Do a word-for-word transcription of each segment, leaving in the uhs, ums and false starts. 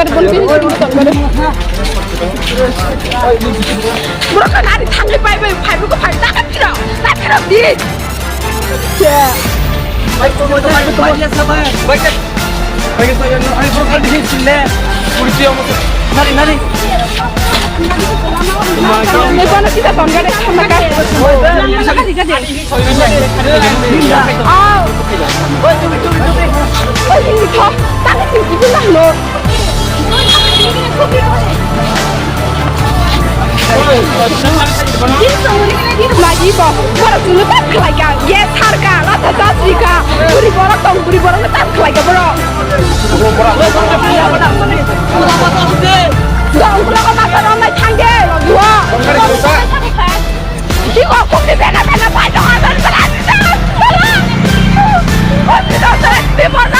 gari, bon pin ton gari. Borok kha nari thangwi pai bai, phai bo phai, ta ka phiro, ta phiro di. Nari, nari. Eko ano kita ton gari, sama ka. Gadi, gadi. Oh. Oi, ini kok. Tadi sih, itu lah, lo. Lagi kok, borok chwngno tak khlai kha, gas har kha, lata chasri kha, buri borok tong, buri borokno tak khlai kha borok. Dong, borok masa romlai thang de, logio. Ki kok, kok ni bena, bena, pai dong, adan, adan, adan, adan. Kok ni dong, adan, adan, adan.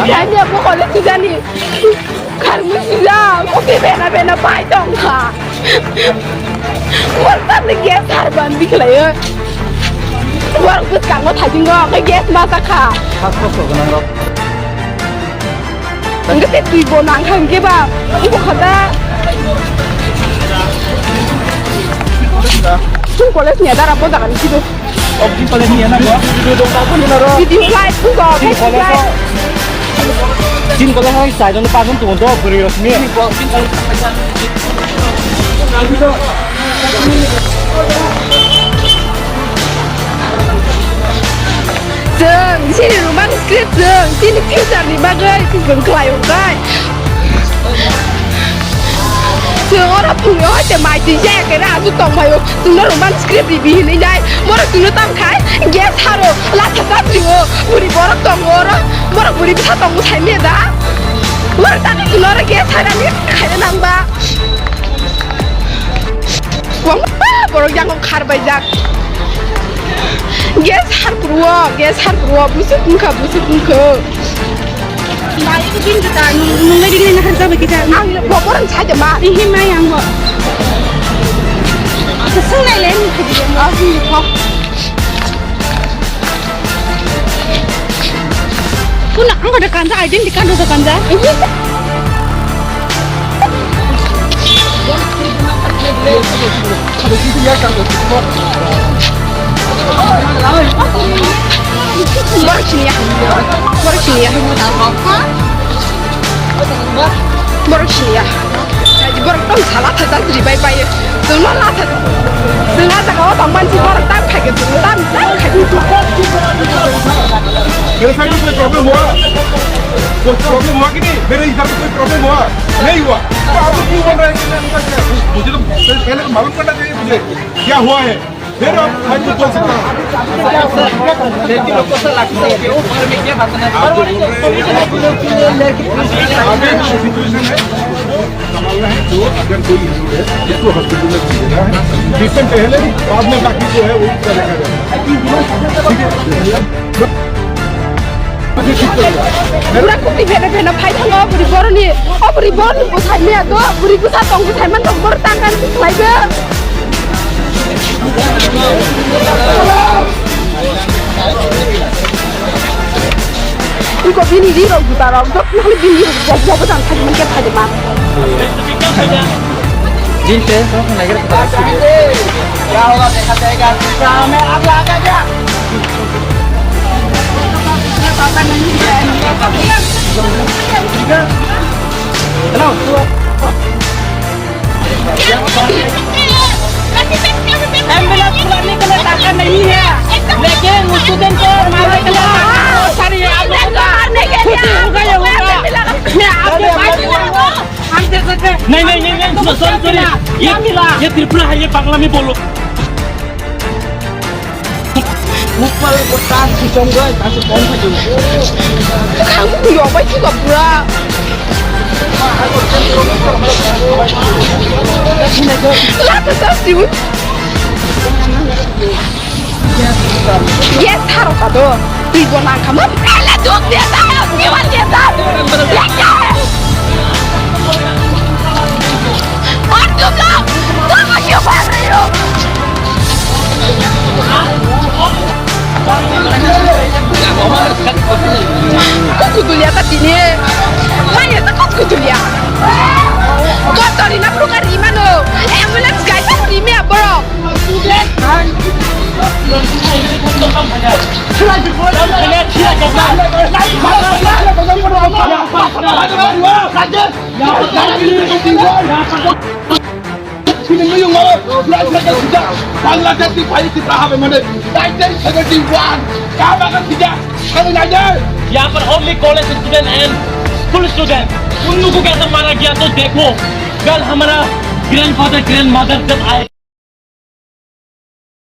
Jani aku kole sujani. Karmu suja, kopi bena bena pai tong kha. Warta ni gas har ban bikhlai. War bus kango thajingo, ke gas masa kha. Hak kok kok nang rok. Engke te twi bo nang kha engke ba. Ibo khata. School college ni adara bo jaga ni sido. Video live, buka, Facebook live. Sin kolong hai side on pasun tu untuk beri resmi. Chini Roman script chwng chini future ni bagwi chwng khlai hwnkhe. Chwng oro phungo hoite mai twi jaya khe ra aswk tong phaio. Chwngno Roman script ribi hinwi nai. Borok chwngno tamo khai gas haro latha chatrio. Buri borok tongo oro. Borok buri bwsa tongo sai manya da. Borok tamo chwngno oro gas harani khaina nang ba. Kwbangma borok yango khar baijak. Gas har phuruo, gas har phuruo, busuk wngkha, busuk wngkha. Mai ko din ta, nung nung nai din na har jabe kita. Ang bo borok sai de ma. Ihi mai ang bo. Sesung nai le ni khidi. Ah, hi ko. Kuna ang ko de kanja, identity card do kanja. Borok siniya. Borok siniya. Borok siniya. Borok tong sala thajak jiri bai bai. Chwngno latha, chwng a jaga o tong mansi borok tam khai khe chwng tam, tam khai khe. मेरे साथ में कोई प्रॉब्लम हुआ? कोई प्रॉब्लम हुआ कि नहीं? मेरे इधर तो कोई प्रॉब्लम हुआ? नहीं हुआ। तो आप लोग क्यों बोल रहे हैं कि मैं अंदर गया? मुझे तो पहले, पहले तो मालूम करना चाहिए मुझे, क्या हुआ है? फिर आप, मैं कुछ बोल सकता हूँ। आप जो बोल रहे हैं, ये आगे जो सिचुएशन है, संभालना है, जो अगर कोई इशू है, इसको हॉस्पिटल में भेजना है। ट्रीटमेंट पहले, बाद में बाकी जो है, वो पूरा देखा जाएगा। ठीक है? Pura kukti phena phena phai thango, o bwrwi boroni, o bwrwi boroni bwsai maya do, bwrwi bwsa tong bwsai man tong, borok tang kang khlai do. Iko bini ri rok juta rok, jok nang bini ri rok, jok jok jang thani man khe thani man. Jin te, kok nang nai khe. क्या होगा देखा जाएगा, दूसरा हमें आग लगा दिया। Hello। Ambulance बुलाने के लिए ताकत नहीं है, लेकिन उस दिन को मारने के लिए ताकत बहुत सारी है। आप लोगों का खुशी होगा, ये होगा। मैं आपके पास नहीं, नहीं, नहीं, नहीं, सुनो, सॉरी, सॉरी। ये, ये त्रिपुरा है, ये बांग्ला में बोलो। Mukpal ko tan si chonggoi, ta si kon phaji. Ang kuyo bai si ko pura. Lata ta si. Yes, haro ka do. Twi bo nang kha ma. Ele duk de ta, twi wal de ta. Leke. Or duk ka. Tama kyo par rahe ho? Kok kudulia ta tini. Maya ta kok kudulia. Kok tori na pruka rimano. Ambulance gai ta rimi aboro. Bangladesh की भाई कितना हमें मने nineteen seventy one कहाँ पर किया? यहाँ पर only college student and school student, उन लोगों को कैसे मारा गया तो देखो, कल हमारा ग्रैंडफादर ग्रैंडमदर जब आए